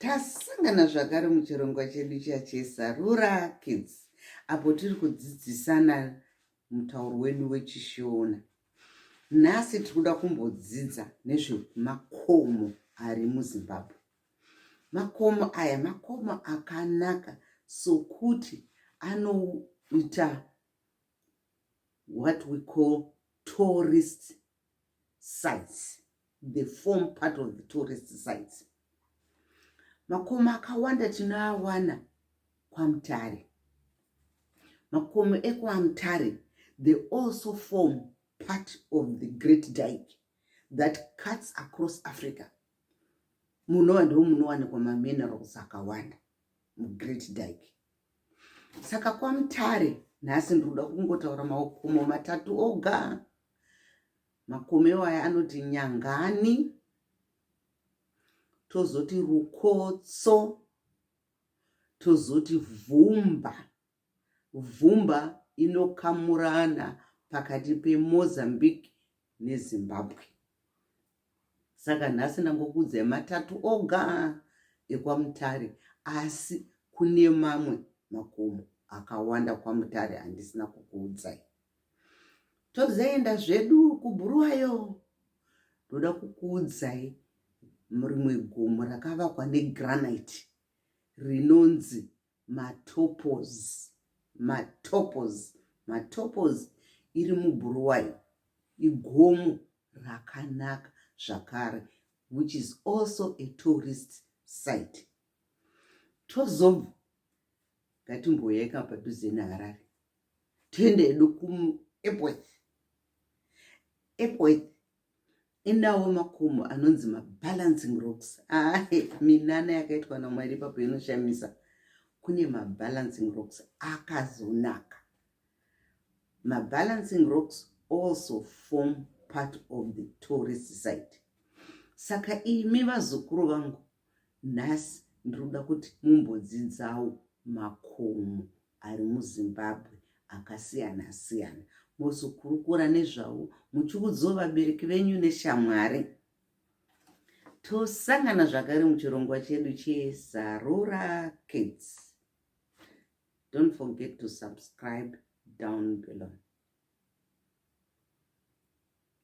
Tasangana zvakare muchirongwa chedu chaChesarura Kids apo tiri kudzidzisana mutauro wedu weChishona. Nhasi tiri kuda kumbodzidza nezvemakomo ari muZimbabwe. Makomo aya makomo akanaka sokuti anoita what we call tourist sites. They form part of the tourist sites. Makomo akawanda tinoawana kwaMutare. Makomo ekwaMutare, they also form part of the Great Dyke that cuts across Africa. Munova ndo munowanikwa maminerals akawanda muGreat Dyke. Saka kwaMutare nhasi ndinoda kungotaura makomo matatu oga. Makomo iwaya anoti Nyangani, tozoti Rukotso, tozoti Vhumba. Vhumba inokamurana pakati peMozambique neZimbabwe. Saka nhasi ndangokuudzai matatu oga ekwaMutare asi kune mamwe makomo akawanda kwaMutare andisina kukuudzai. Tozoenda zvedu kuBhuruwayo. Ndoda kukuudzai rimwe gomo rakavakwa negranite rinonzi Matopos. Matopos. Matopos iri muBhuruwayo. Igomo rakanaka zvakare which is also a tourist site. Tozobva ngatimboyeka padhuze neHarare. Tiende hedu kuEpworth. Epworth inawo makomo anonzi mabalancing rocks. Ahe, minana yakaitwa naMwari ipapo inoshamisa. Kune mabalancing rocks akazonaka. Mabalancing rocks also form part of the tourist site. Saka imi vazukuru vangu, nhasi ndinoda kuti mumbodzidzawo makomo ari muZimbabwe akasiyana siyana mozokurukura nezvawo muchiudzawo vabereki venyu neshamwari. Tosangana zvakare muchirongwa chedu cheSarura Kids. Don't forget to subscribe down below.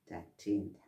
Tatenda.